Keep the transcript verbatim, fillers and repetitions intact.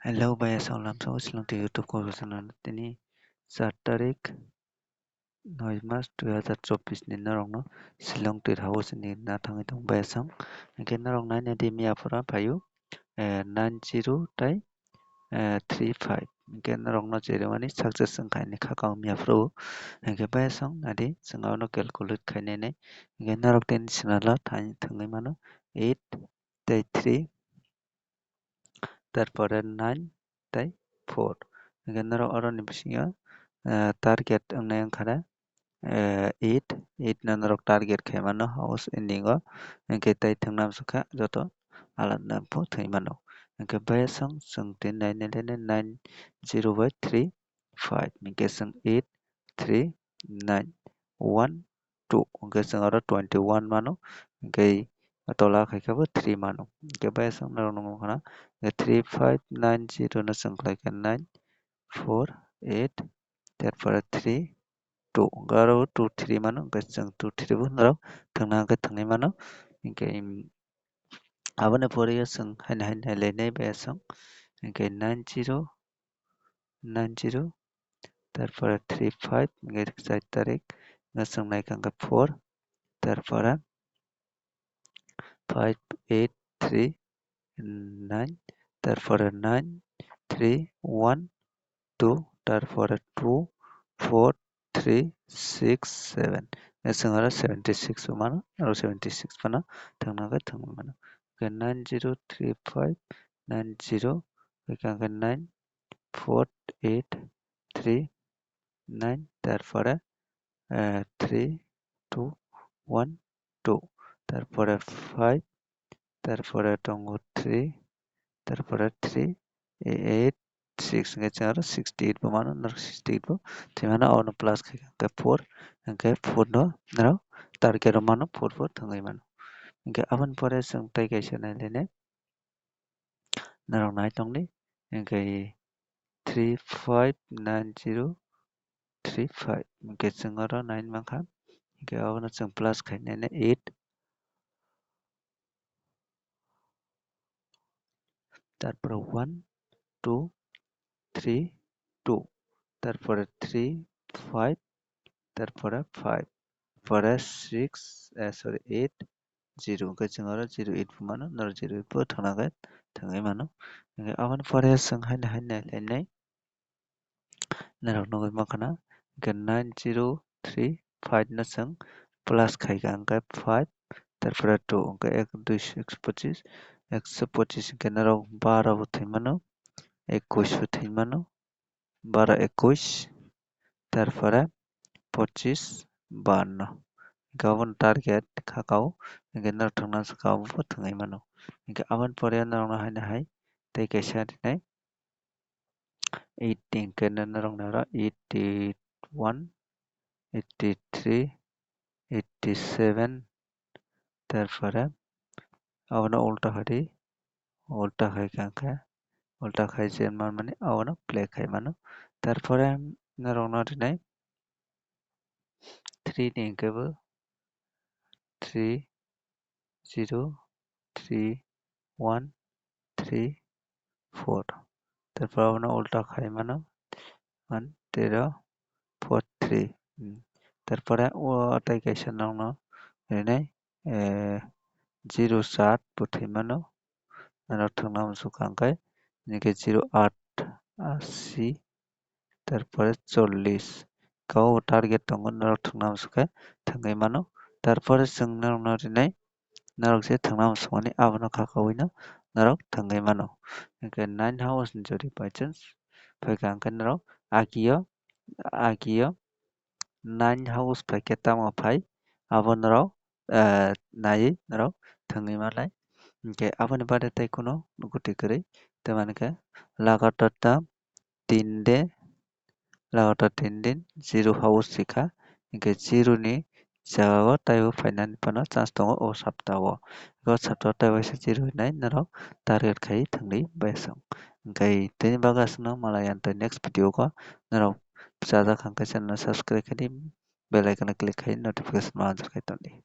Hello, bai asong lamsa o Shillong twi YouTube khoroksa nang tini char tarik noi mas dui hazar chobbish ni norokno Shillong twi house ni na thangwi tong bai asong. Hwnkhe norok nai nai di miya phura phaio, eh, nine zero tai, eh, three five. Hwnkhe norokno cheremani success wngkha hwnwi khakang miya phuru. Hwnkhe bai asong nai di chwng abono calculate khainai nai. Hwnkhe norok tini channel o thangwi mano eight tai three, tarpore nine tai four. Hwnkhe norok oroni bisingo, eh, target wngnai wngkha na, eh, eight, eight no norok target khai mano house ending o. Hwnkhe tai thwngna amsukha joto alada pho thwi mano. Hwnkhe bai asong chwng tini nai nai le nine zero by three five. Hwnkhe chwng eight three nine one two, hwnkhe chwng aro twenty one mano, hwnkhe tola khaikhe bo three mano. Hwnkhe bai aswk norok nukgo khna, hwnkhe three five nine zero no chwng khlaikha nine four eight, tarpore three two, hwnkhe aro two three mano, hwnkhe chwng two three bo norok thwngna hwnkhe thwngnai mano. Hwnkhe, aboni pore o chwng haino haino nai lainai bai aswk, hwnkhe nine zero nine zero, tarpore three five, hwnkhe char tarik, hwnkhe chwng naikha hwnkhe four, tarpore five eight three nine, tarpore nine three one two, tarpore two four three six seven. Hwnkhe chwng aro seventy six bo mano, aro seventy six phano thwngna hwnkhe thwngwi mano. Hwnkhe nine zero three five nine zero, hwnkhe nine four eight three nine, tarpore, eh, three two one two, tarpore five, tarpore tongo three, tarpore three, eight six, hwnkhe chwng aro sixty eight bo mano, norok sixty eight bo thwi mano, abono plus khaikha hwnkhe four, hwnkhe four no norok target o mano, four four thwngwi mano. Hwnkhe aboni pore chwng tei kaisa nai lainai. Norok nai tongdi, hwnkhe three five nine zero three five, hwnkhe chwng oro nine mankha, hwnkhe abono chwng plus khainai eight, tarpore one two three two, tarpore three five, tarpore five, pore six, eh, sorry, eight zero, hwnkhe chwng oro zero eight bo mano, norok zero eight bo thwngna hwnkhe thwngwi mano. Hwnkhe aboni pore chwng haino haino nai lainai, norok nugwi mankha na, hwnkhe nine zero three five no chwng plus khaikha hwnkhe five, tarpore two, hwnkhe ek dui ekso pochis, ekso pochis hwnkhe norok baro bo thwi mano, ekush bo thwi mano, baro ekush, tarpore pochis, banno. Hwnkhe aboni target khakao, hwnkhe norok thwngna swkang bo thwngwi mano. Hwnkhe aboni pore norokno haino hai tei kaisa rinai eighty hwnkhe norokno oro eighty one, eighty three, eighty seven, tarpore abono ulta khaidi, ulta khaikha hwnkhe, ulta khai je manmani abono play khai mano. Tarpore norokno rinai three ni hwnkhe bo three zero three one three four. Tarpore abono ulta khai mano, one zero four three. Hmm. Tarpore o tei kaisa nokno rinai, eh, zero char bo thwi mano. Norok thwngna muchung kha hwnkhe, hwnkhe zero aat asi, tarpore chollish. Kabo target tongo, norok thwngna muchung khe thwngwi mano. Tarpore chwng norokno rinai, norok je thwngna muchungmani abono khakawino norok thwngwi mano. Hwnkhe nine house ni jodi by chance phaikha hwnkhe norok agio, agio nine house phaikhe tamo phai abo norok, eh, naiwi norok thwngwi manlai. Hwnkhe aboni baade tei kunu goti kwrwi tei mankhe lagatar ta tin de, lagatar tin din zero house sikha, hwnkhe zero ni jagao taibo phainani phano chance tongo o saptao. O saptao tei waisa zero hinai norok target khai thwngwi baisong. Hwnkhe tini bagwi aswkno malai ang tei next video o norok chajak hwnkhe channel no subscribe khaidi, bell icon o click khai notification manjak khai tongdi.